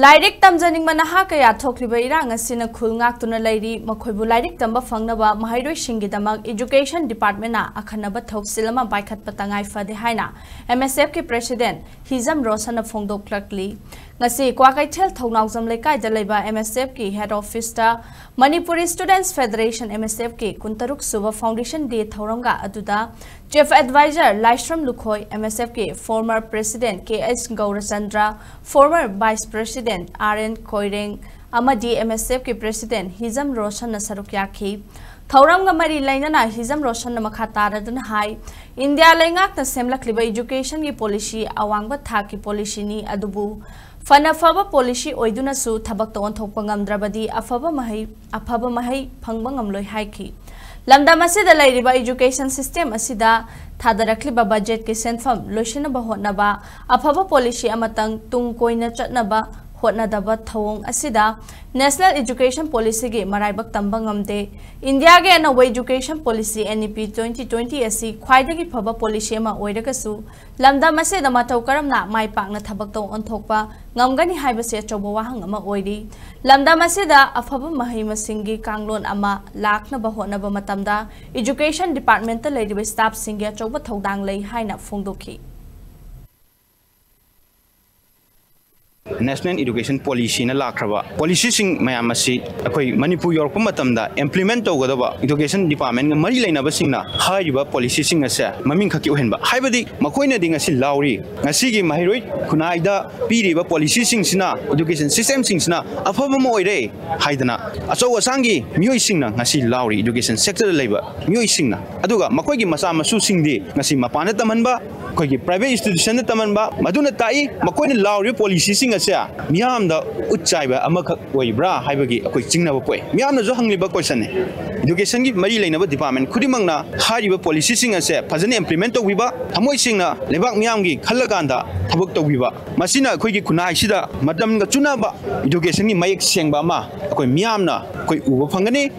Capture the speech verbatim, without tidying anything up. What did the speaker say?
ꯂꯥꯏꯔꯤꯛ ꯇꯝꯖꯅꯤꯡꯕ ꯅꯍꯥ ꯀꯌꯥ ꯊꯣꯛꯂꯤꯕ ꯏꯔꯥꯡ ꯑꯁꯤꯅ ꯈꯨꯜ ꯉꯥꯛꯇꯨꯅ ꯂꯩꯔꯤ꯫ ꯃꯈꯣꯏꯕꯨ ꯂꯥꯏꯔꯤꯛ ꯇꯝꯕ ꯐꯪꯅꯕ ꯃꯍꯩꯔꯣꯏꯁꯤꯡꯒꯤꯗꯃꯛ Education Department ꯅ ꯑꯈꯟꯅꯕ ꯊꯧꯁꯤꯜ ꯑꯃ ꯄꯥꯏꯈꯠꯄ ꯇꯉꯥꯏ ꯐꯗꯦ ꯍꯥꯏꯅ M S F ꯀꯤ President ꯍꯤꯖꯝ ꯔꯣꯁꯟꯅ ꯐꯣꯡꯗꯣꯛꯂꯛꯂꯤ꯫ ꯉꯁꯤ ꯀ꯭ꯋꯥꯀꯩꯊꯦꯜ ꯊꯧꯅꯥꯎꯖꯝ ꯂꯩꯀꯥꯏꯗ ꯂꯩꯕ M S F ꯀꯤ Head Office ꯇ Manipuri Students Federation, M S F ꯀꯤ ꯀꯨꯟꯇꯔꯨꯛ ꯁꯨꯕ Foundation Day ꯊꯧꯔꯝꯒ ꯑꯗꯨꯗ Chief Advisor ꯂꯥꯏꯁ꯭ꯔꯝ ꯂꯨꯈꯣꯏ, M S F ꯀꯤ former President K H ꯒꯧꯔꯆꯟꯗ꯭ꯔ, former Vice President R N Koireng ꯑꯃꯗꯤ M S F ꯀꯤ President ꯍꯤꯖꯝ ꯔꯣꯁꯟꯅ ꯁꯔꯨꯛ ꯌꯥꯈꯤ꯫ ꯊꯧꯔꯝꯒ ꯃꯔꯤ ꯂꯩꯅꯅ ꯍꯤꯖꯝ ꯔꯣꯁꯟꯅ ꯃꯈꯥ ꯇꯥꯔꯗꯨꯅ ꯍꯥꯏ, ꯏꯟꯗꯤꯌꯥ ꯂꯩꯉꯥꯛꯅ ꯁꯦꯝꯂꯛꯂꯤꯕ education ꯒꯤ policy ꯑꯋꯥꯡꯕ ꯊꯥꯛꯀꯤ policy ꯅꯤ, ꯑꯗꯨꯕꯨ ꯐꯅ ꯐꯕ policy ꯑꯣꯏꯗꯨꯅꯁꯨ ꯊꯕꯛꯇ ꯑꯣꯟꯊꯣꯛꯄ ꯉꯝꯗ꯭ꯔꯕꯗꯤ ꯑꯐꯕ ꯃꯍꯩ, ꯑꯐꯕ ꯃꯍꯩ ꯐꯪꯕ ꯉꯝꯂꯣꯏ ꯍꯥꯏꯈꯤ꯫ ꯂꯝꯗꯝ ꯑꯁꯤꯗ ꯂꯩꯔꯤꯕ education system ꯑꯁꯤꯗ ꯊꯥꯗꯔꯛꯂꯤꯕ budget ꯀꯤ ꯁꯦꯟꯐꯝ ꯂꯣꯏꯁꯤꯟꯅꯕ ꯍꯣꯠꯅꯕ, ꯑꯐꯕ policy ꯑꯃꯇꯪ ꯇꯨꯡ ꯀꯣꯏꯅ ꯆꯠꯅꯕ ꯍꯣꯠꯅꯗꯕ ꯊꯧꯑꯣꯡ ꯑꯁꯤꯗ National Education Policy ꯒꯤ ꯃꯔꯥꯏꯕꯛ ꯇꯝꯕ ꯉꯝꯗꯦ꯫ ꯏꯟꯗꯤꯌꯥꯒꯤ ꯑꯅꯧꯕ education policy N E P twenty twenty ꯑꯁꯤ ꯈ꯭ꯋꯥꯏꯗꯒꯤ ꯐꯕ policy ꯑꯃ ꯑꯣꯏꯔꯒꯁꯨ, ꯂꯝꯗꯝ ꯑꯁꯤꯗ ꯃꯇꯧ ꯀꯔꯝꯅ ꯃꯥꯏ ꯄꯥꯛꯅ ꯊꯕꯛꯇ ꯑꯣꯟꯊꯣꯛꯄ ꯉꯝꯒꯅꯤ ꯍꯥꯏꯕꯁꯤ ꯑꯆꯧꯕ ꯋꯥꯍꯪ ꯑꯃ ꯑꯣꯏꯔꯤ꯫ ꯂꯝꯗꯝ ꯑꯁꯤꯗ ꯑꯐꯕ ꯃꯍꯩ ꯃꯁꯤꯡꯒꯤ ꯀꯥꯡꯂꯣꯟ ꯑꯃ ꯂꯥꯛꯅꯕ ꯍꯣꯠꯅꯕ ꯃꯇꯝꯗ Education Department ꯇ ꯂꯩꯔꯤꯕ staff ꯁꯤꯡꯒꯤ ꯑꯆꯧꯕ ꯊꯧꯗꯥꯡ ꯂꯩ ꯍꯥꯏꯅ ꯐꯣꯡꯗꯣꯛꯈꯤ꯫ National Education Policy ꯅ ꯂꯥꯛꯈ꯭ꯔꯕ policy ꯁꯤꯡ ꯃꯌꯥꯝ ꯑꯁꯤ ꯑꯩꯈꯣꯏ ꯃꯅꯤꯄꯨꯔ ꯌꯧꯔꯛꯄ ꯃꯇꯝꯗ implement ꯇꯧꯒꯗꯕ education department ꯒ ꯃꯔꯤ ꯂꯩꯅꯕꯁꯤꯡꯅ ꯍꯥꯏꯔꯤꯕ policy ꯁꯤꯡ ꯑꯁꯦ ꯃꯃꯤꯡ ꯈꯛꯀꯤ ꯑꯣꯏꯍꯟꯕ, ꯍꯥꯏꯕꯗꯤ ꯃꯈꯣꯏꯅꯗꯤ ꯉꯁꯤ ꯂꯥꯎꯔꯤ, ꯉꯁꯤꯒꯤ ꯃꯍꯩꯔꯣꯏ ꯈꯨꯟꯅꯥꯏꯗ ꯄꯤꯔꯤꯕ policy ꯁꯤꯡꯁꯤꯅ, education system ꯁꯤꯡꯁꯤꯅ ꯑꯐꯕ ꯑꯃ ꯑꯣꯏꯔꯦ ꯍꯥꯏꯗꯅ ꯑꯆꯧ ꯑꯁꯥꯡꯒꯤ ꯃꯤꯑꯣꯏꯁꯤꯡꯅ ꯉꯁꯤ ꯂꯥꯎꯔꯤ, education sector ꯗ ꯂꯩꯕ ꯃꯤꯑꯣꯏꯁꯤꯡꯅ꯫ ꯑꯗꯨꯒ ꯃꯈꯣꯏꯒꯤ ꯃꯆꯥ ꯃꯁꯨꯁꯤꯡꯗꯤ ꯉꯁꯤ ꯃꯄꯥꯟꯗ ꯇꯝꯍꯟꯕ, ꯑꯩꯈꯣꯏꯒꯤ private institution ꯗ ꯇꯝꯍꯟꯕ, ꯃꯗꯨꯅ ꯇꯥꯛꯏ ꯃꯈꯣꯏꯅ ꯂꯥꯎꯔꯤꯕ policy ꯁꯤꯡ ꯑꯁꯦ ꯃꯤꯌꯥꯝꯗ ꯎꯠ ꯆꯥꯏꯕ ꯑꯃꯈꯛ ꯑꯣꯏꯕ꯭ꯔꯥ ꯍꯥꯏꯕꯒꯤ ꯑꯩꯈꯣꯏ ꯆꯤꯡꯅꯕ ꯄꯣꯛꯏ꯫ ꯃꯤꯌꯥꯝꯅꯁꯨ ꯍꯪꯂꯤꯕ question ꯅꯤ꯫ Education ꯒꯤ ꯃꯔꯤ ꯂꯩꯅꯕ department ꯈꯨꯗꯤꯡꯃꯛꯅ ꯍꯥꯏꯔꯤꯕ policy ꯁꯤꯡ ꯑꯁꯦ ꯐꯖꯅ implement ꯇꯧꯕꯤꯕ, ꯊꯃꯣꯏ ꯁꯦꯡꯅ ꯂꯩꯕꯥꯛ ꯃꯤꯌꯥꯝꯒꯤ ꯈꯜꯂꯀꯥꯟꯗ ꯊꯕꯛ ꯇꯧꯕꯤꯕ, ꯃꯁꯤꯅ ꯑꯩꯈꯣꯏꯒꯤ ꯈꯨꯟꯅꯥꯏꯁꯤꯗ ꯃꯇꯝꯒ ꯆꯨꯅꯕ education ꯒꯤ ꯃꯌꯦꯛ ꯁꯦꯡꯕ ꯑꯃ ꯑꯩꯈꯣꯏ ꯃꯤꯌꯥꯝꯅ ꯑꯩꯈꯣꯏ ꯎꯕ ꯐꯪꯒꯅꯤ꯫